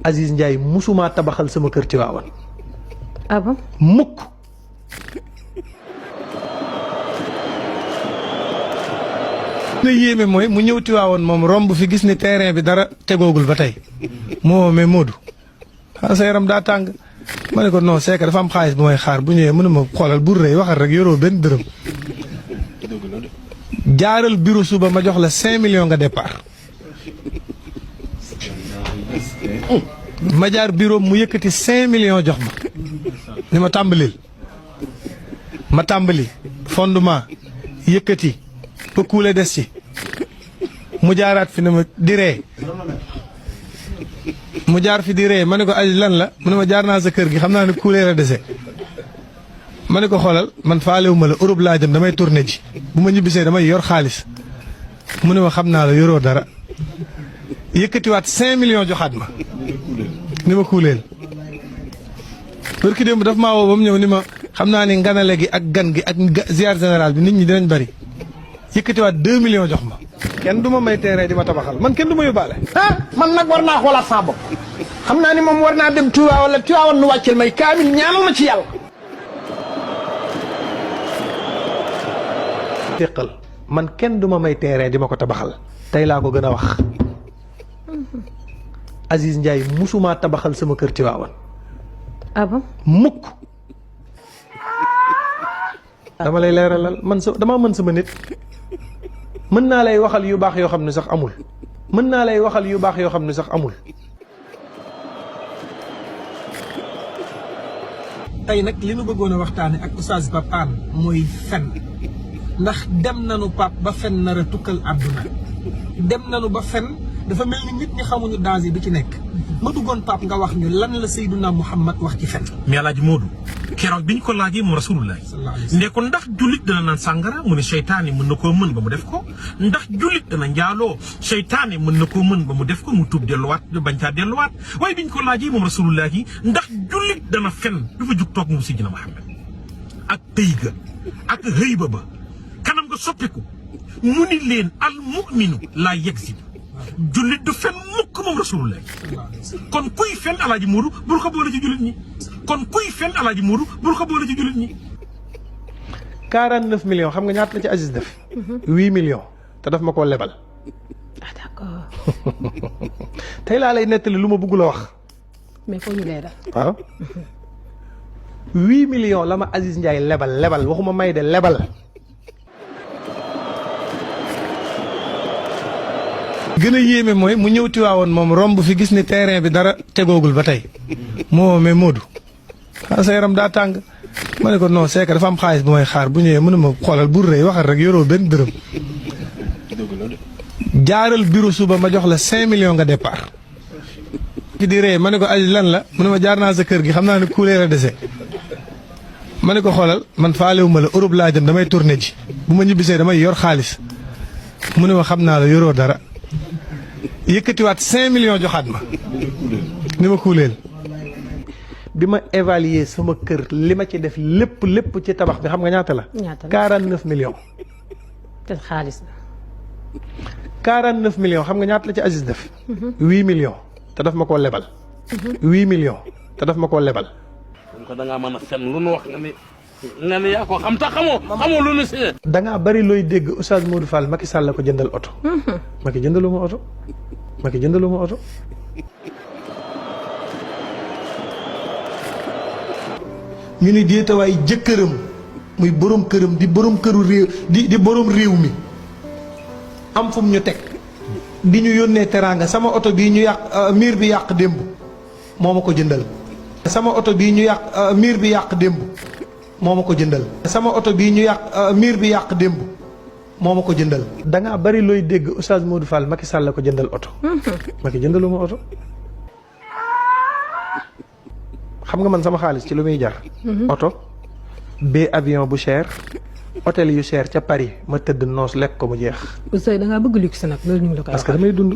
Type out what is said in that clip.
Aziz Ndiaye musuma tabaxal sama kër Tiwaawan. Ah bon? mukk. la yéeme mooy mu ñëw Tiwaawan moom romb fi gis ni terrain bi dara tegoogul ba tey moo mais Modou sa yaram daa tàng ma ne ko non c'est que dafa am xaalis bu may xaar bu ñëwee mënu ma xoolal bu rëy waxal rek yoroo benn dërëm jaaral bureau suba ma jox la 5 millions nga départ. ma jaar bureau mu yëkkati 5 millions jox ma ni ma tàmbalil ma tàmbali fondement yëkkati ba kuule des ci mu jaaraat fi ne ma di ree mu jaar fi di ree ma ne ko ay lan la mu ne ma jaar naa sa kër gi xam naa ne kuule la dese ma ne ko xoolal man faalewu ma la Europe laa jëm damay tourné ji bu ma ñibbisee damay yor xaalis mu ne ma xam naa la yoroo dara yëkkatiwaat 5 millions joxaat ma ni ma kuuleel barki démb daf maa woo ba mu ñëw ni ma xam naa ni nganale gi ak gan gi ak ziar général bi nit ñi dinañ bari yëkkatiwaat 2 millions jox ma. kenn du ma may terrain di ma tabaxal man kenn du ma yóbbaale. man nag war naa xoolaat saa bopp xam naa ni moom war naa dem Touba wala Tiwaawan nu wàccel may kaamil ñaanal ma ci yàlla. téqal man kenn du ma may terrain di ma ko tabaxal tey laa ko gën a wax. Aziz Ndiaye musuma tabaxal sama kër Tiwaawan. Ah bon? mukk. dama lay leeralal man damaa mën sama nit mën naa lay waxal yu baax yoo xam ne sax amul mën naa lay waxal yu baax yoo xam ne sax amul. tey nag li nu bëggoon a waxtaane ak Oustaz Pape Hann mooy fen ndax dem nanu Pape ba fen nar a tukkal àdduna dem nanu ba fen dafa mel ni nit ñi xamuñu danger bi ci nekk ma duggoon Pape nga wax ñu lan la Seyduna Muhammad wax ci fen. mais Alaaji Modou keroog bi ñu ko laajee moom rasulullah ne ko ndax jullit dana naan sàngara mu ne seytaane mën na koo mën ba mu def ko ndax jullit dana njaaloo seytaane mën na koo mën ba mu def ko mu tuub delluwaat bañ caa delluwaat waaye bi ñu ko laajee moom rasulullah yi ndax jullit dana fen dafa jug toog mu Seydina Muhammad ak tëy ga ak hëyba ba kanam nga soppiku mu ni leen al mu'minu laa yegsi jullit du fen mukk moom rasulullah kon kuy fen Alaaji Modou bul ko boole ci jullit ñi kon kuy fen Alaaji Modou bul ko boole ci jullit ñi. 49 millions xam nga ñaata la ci Aziz def. 8 millions te daf ma koo lebal. Ah d'accord. tey laa lay nettali lu ma bëgg la wax. mais foo ñu leeral. waaw 8 millions la ma Aziz Ndiaye lebal waxuma may de lebal. gën a yéeme mooy mu ñëw Tiwaawan moom romb fi gis ni terrain bi dara tegoogul ba tey moo mais Modou sa yaram daa tàng ma ne ko non c'est que dafa am xaalis bu may xaar bu ñëwee mënu ma xoolal bu rëy waxal rek yoroo benn dërëm jaaral bureau suba ma jox la 5 millions nga départ. ki di ree ma ne ko ay lan la mu ne ma jaar naa sa kër gi xam naa ne kuulee la dese ma ne ko xoolal man faalewu ma la Europe laa jëm damay tourné ji bu ma ñibbisee damay yor xaalis mu ne ma xam naa la yoroo dara yëkkatiwaat 5 millions joxaat ma ni ma kuuleel. bi ma évaluer sama kër li ma ci def lépp ci tabax bi xam nga ñaata la. ñaata la 49 millions. te xaalis la. 49 millions xam nga ñaata la ci Aziz def. 8 millions te daf ma koo lebal. 8 millions te daf ma koo lebal. kon ko da ngaa mën a fen lu nu wax nga ni yaa ko xam tax xamoo lu nu si. da ngaa bari looy dégg Oustaz Modou Fall Macky Sall la ko jëndal oto. Macky jëndaluma oto. Macky jëndaluma oto. ñu ni déetawaay jëkkëram muy borom këram di borom këru réew di borom réew mi am fu mu ñu teg di ñu yónnee teraanga sama oto bii ñu yàq miir bi yàq démb moo ma ko jëndal. sama oto bii ñu yàq miir bi yàq démb moo ma ko jëndal. sama oto bii ñu yàq miir bi yàq démb moo ma ko jëndal. da ngaa bari looy dégg Oustaz Modou Fall Macky Sall la ko jëndal oto. Macky jëndaluma oto. xam nga man sama xaalis ci lu muy jar. oto bee avion bu cher hôtel yu cher ca Paris ma tëdd noos lekk ko mu jeex. Oustaz da ngaa bëgg luxe nag loolu ñu ngi la koy wax. parce que damay dund.